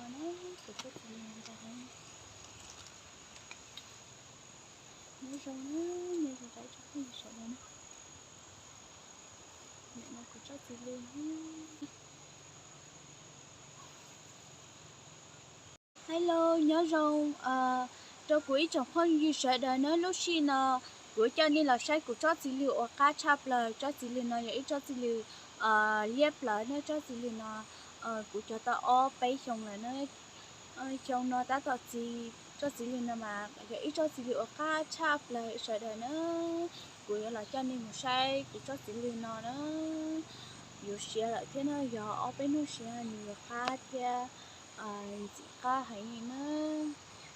Kuv tsob txiv lws ntau heev. Nyob zoo na, nyob zoo rau ib tsoom phooj ywg sawv daws na. Nim no kuv tsob txiv lws. Hello, nyob zoo rau kuv ib tsoom phooj ywg sawv daws na. Lub sij no kuv coj nej los saib kuv tsob txiv lws uas qab tshaj plaws. Tsob txiv lws no yog ib tsob txiv lws liab plawv na. Tsob txiv lws no kuv cog tau ob peb xyoo lawm na. Xyoo no tab tom txi. Tsob txiv lws no mas yog ib tsob txiv lws uas qab tshaj plaws sawv daws na. Kuv yuav los coj nej mus saib kuv tsob txiv lws no na. Yuav siav lawm thiab na, yog ob peb hnub siav nws yuav qab thiab ntxim qab heev li na.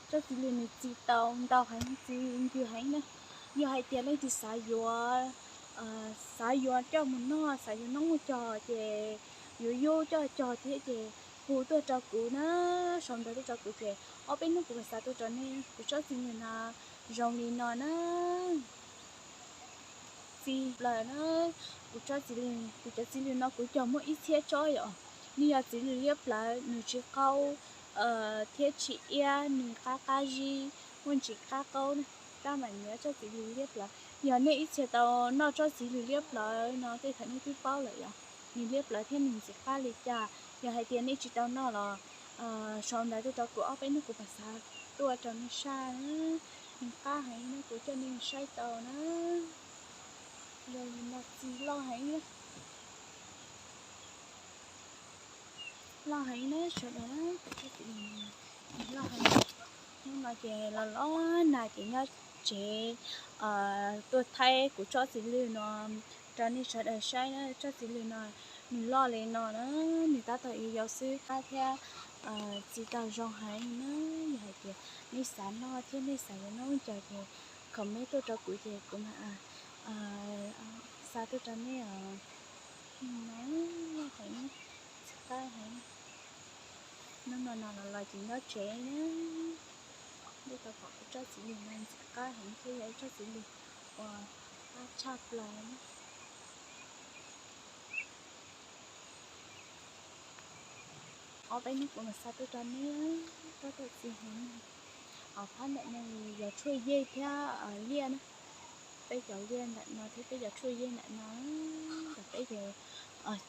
Tsob txiv lws nws txi tau ntau heev, txi ncw heev na. Yog hais tias leej twg xav yuav, xav yuav coj mus noj, xav yuav noob muaj cog ces yuav yub coj cog thiab ces hu tuaj rau kuv na, sau ntawv tuaj rau kuv ces ob peb hnub kuv mam xa tuaj rau nej. Kuv tsob txiv lws no zoo li no na. Txi plaws na. Kuv tsob txiv lws, kuv cov txiv lws no kuv cog muaj ib txhiab tsob yom. Nws yog txiv lws liab plawv, nws tsis qaub thiab tsis iab, nws qab qab zib, muaj ntsis qab qaub na. Tab mas nyiam tsob txiv lws liab plawv. Yog nej ib txhia tau noj tsob txiv lws liab plawv no tej thaum nej twb paub lawm yom, nws liab plawv thiab nws ntxim qab li cas. Yog hais tias nej tsis tau noj los sau ntawv tuaj rau kuv, ob peb hnub kuv mam xa tuaj rau nej saib. Nws qab heev na, kuv coj nej saib tau na. Zoo li no, txi loj heev, loj heev na sawv daws na. Loj heev. Hnub no ces los los nag ces nyob tsev tuaj thaij kuv tsob txiv lws no rau nej sawv daws saib na. Tsob txiv lws no nws loj li no na, nws tab tom yuav yau xwb thiab txi tau zoo heev na. Yog hais tias nej xav noj thiab nej xav yuav noob cas ces comment tuaj rau kuv ces kuv mam xa tuaj rau nej os. Loj heev, ntxim qab heev. Hnub no no los los ces nyob tsev na, nej tau pom kuv tsob txiv lws no ntxim qab heev thiab yog ib tsob txiv lws uas qab tshaj plaws na. Ob peb hnub kuv mam xa tuaj rau nej, tab tom txi heev. Hauv phab ntawm no yog tshuaj yej thiab liaj na. Peb cov liaj ntawm no thiab peb cov tshuaj yej ntawm no, peb ces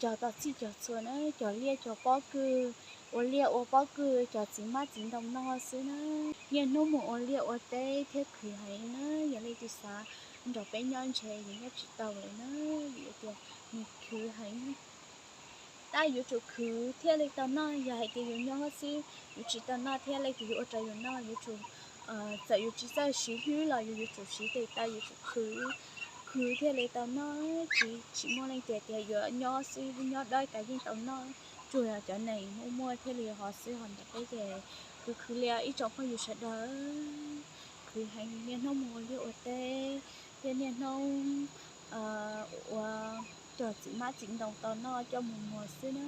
cog tau txhij cog txhua na, cog liaj cog pob kws, ua liaj ua pob kws cog txiv hmab txiv ntoo noj xwb na. Niaj hnub mus ua liaj ua teb thiab khwv heev na, yog leej twg xav nrog peb nyob ntshe yuav nyob tsis tau lawm na, vim tias nws khwv heev. Tab yuav tsum khwv thiaj li tau noj, yog hais tias yus nyob xwb yus tsis tau noj thiab leej twg yuav ua rau yus noj, yuav tsum, txawm yus tsis txawj siv hlwb los yus yuav tsum siv tes taw, yuav tsum khwv, khwv thiaj li tau noj. Tsis, tsis muaj leej twg tias yuav nyob xwb nyob dawb kav yeej tau noj, tsuas yog cov neeg muaj muaj thiaj li ho xwb, ho ntawm peb ces khwv khwv li ib tsoom phooj ywg sawv daws. Khwv heev, niaj hnub mus ua liaj ua teb thiab niaj hnub ua cog txiv hmab txiv ntoo tau noj coj mus muag xwb na.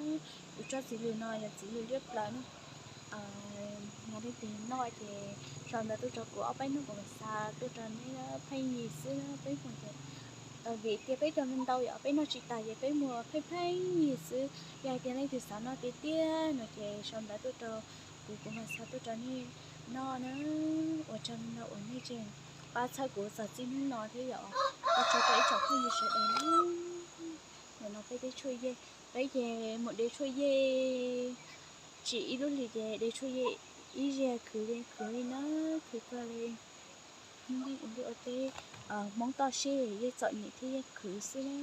Kuv tsob txiv lws no yog txiv lws liab plaws na. Yog leej twg noj ces sau ntawv tuaj rau kuv, ob peb hnub kuv mam xa tuaj rau nej pheej yig xwb na. Peb muag ces vim tias peb cog ntau yom, peb noj tsis tas ces peb muag pheej pheej yig xwb. Yog hais tias leej twg xav noj tiag tiag no ces sau ntawv tuaj rau kuv, kuv mam xa tuaj rau nej noj na. Ua tsaug ntau uas nej tseem pab txhawb kuv txog txij hnub no thiab yom. Ua tsaug rau ib tsoom phooj ywg sawv daws na. Ntawm no peb tej tshuaj yej, peb ces mus de tshuaj yej, tsim ib lub hlis ces de tshuaj yej ib zaug khwv li khwv li na, khwv kawg li. Yeej ua liaj ua teb, Hmoob toj siab yeej txom nyem thiab yeej khwv xwb na.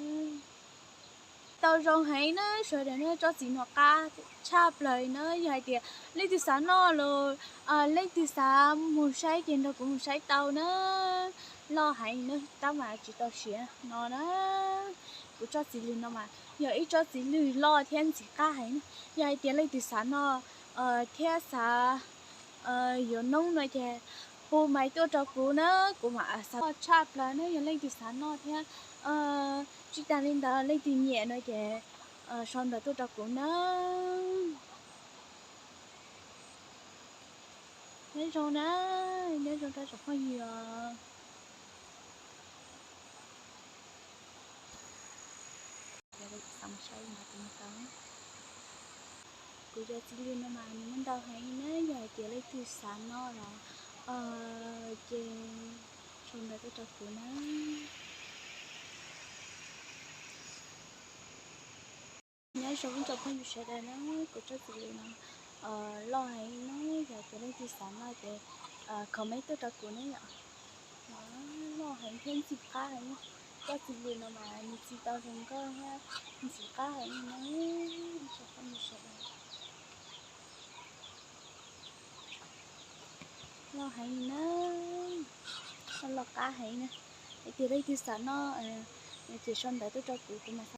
Tau zoo heev na sawv daws na, tsob txiv no qab tshaj plaws na. Yog hais tias leej twg xav noj los leej twg xav mus saib ces nrog kuv mus saib tau na. Loj heev na, tab mas tsis tau siav no na. Kuv tsob txiv lws no mas yog ib tsob txiv lws loj thiab ntxim qab heev na. Yog hais tias leej twg xav noj thiab xav yuav noob no ces hu mais tuaj rau kuv na, kuv mam xa tshaj plaws na. Yog leej twg xav noj thiab tsis tas li ntawd leej twg nyiam no ces sau ntawv tuaj rau kuv na. Nyob zoo na, nyob zoo rau tsoom phooj ywg. Saib ntawd tus ntawd. Kuv cov txiv lws no mas nws muaj ntau heev na, yog hais tias leej twg xav noj los ces sau ntawv tuaj rau kuv na. Nyob zoo ib tsoom phooj ywg sawv daws na, kuv tsob txiv lws no loj heev na, yog tias leej twg xav noj ces comment tuaj rau kuv na yom. Loj heev thiab ntxim qab heev, tsob txiv lws no mas nws txi tau zoo nkauj thiab ntxim qab heev na, ib tsoom phooj ywg sawv daws. Loj heev na, loj qab heev na. Hais tias leej twg xav noj ces sau ntawv tuaj rau kuv, kuv mam